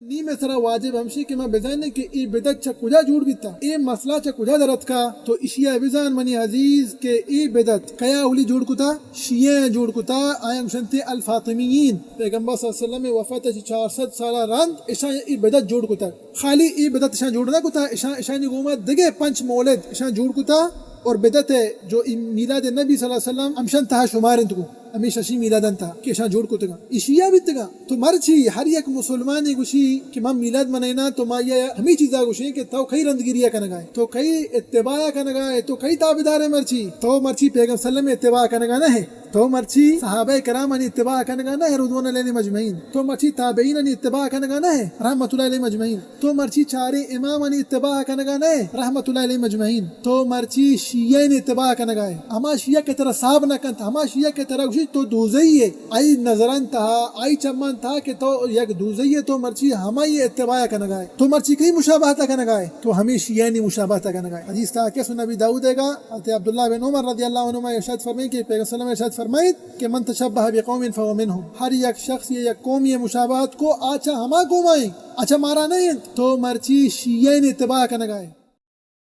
نی مئے سرا واجب ہمشی کہ ما بزانیں کہ اے بدعت چہ کجا جوڑ بیتا، اے مسئلہ چہ کجا در اتکا۔ تو اشیا بزان منی عزیز کہ اے بدعت کیا اولی جوڑ کتا؟ شیعہ جوڑ کتا، آیاں گوشنتے الفاطمیین۔ پیغمبر صلی اللہ علیہ وسلم وفات چہ چار سد سالہ رند اشاں اے بدعت جوڑ کتا۔ خالی اے بدعت اشاں جوڑ نہ کتا، اشاں، اشانی گوما دگہ پنچ مولد اشاں جوڑ کتا اور بدعت ہے جو اے میلاد نبی صلی اللہ علیہ وسلم ہمشان تہا شمار انت کو۔ ہمے ششیں میلاداں تہا کہ اشاں جوڑ کتگاں، اے شیعہ بیتگاں۔ تو مرچی ہر یک مسلمانے گوشی کہ ما میلاد منیناں، تو ما آئی ء ہمے چیزا گوشیں کہ تو کئی رندگیری ء کنگا ئے، تو کئی اتباع ء کنگا ئے، تو کئی تابعدار ئے؟ مرچی تو مرچی پیغمبر صلی اللہ علیہ وسلم ء اتباع کنگا نہ ئے، تو مرچی صحابہ کرامانی اتباع کنگا نہ ئے، رضوان اللہ علیہم اجمعین، تو مرچی تابعینانی اتباع کنگا نہ ئے، رحمت اللہ علیہم اجمعین۔ تو مرچی چاریں امامانی اتباع کنگا نہ ئے، رحمت اللہ علیہم اجمعین۔ تو مرچی شیعہانی اتباع کنگا ئے، ہما شیعہ کہ ترا صاحب نہ کنت، ہما شیعہ کہ ترا گوشی تو دوزئی ئے، آئی نظران تہا، آئی چمان تہا کہ تو یک دوزئی ئے، تو مرچی ہمائی اتباع کنگا ئے۔ تو مرچی کئی مشابہت کنگا ئے؟ تو ہمے شیعہانی مشابہت کنگا ئے۔ حدیث تہا کہ سنن ابی داؤد ء گا، حضرت عبداللہ بن عمر رضی اللہ عنہما ارشاد فرمائیں کہ پیغمبر صلی اللہ علیہ وسلم ارشاد فرمائیت کہ من تشبہ بقوم فهو منهم، ہر یک شخص یا یک قومی مشابہت کو، آ چہ ہما قوما ایں، آ چہ مارا نہ انت، تو مرچی شیعہانی اتباع کنگا ئے۔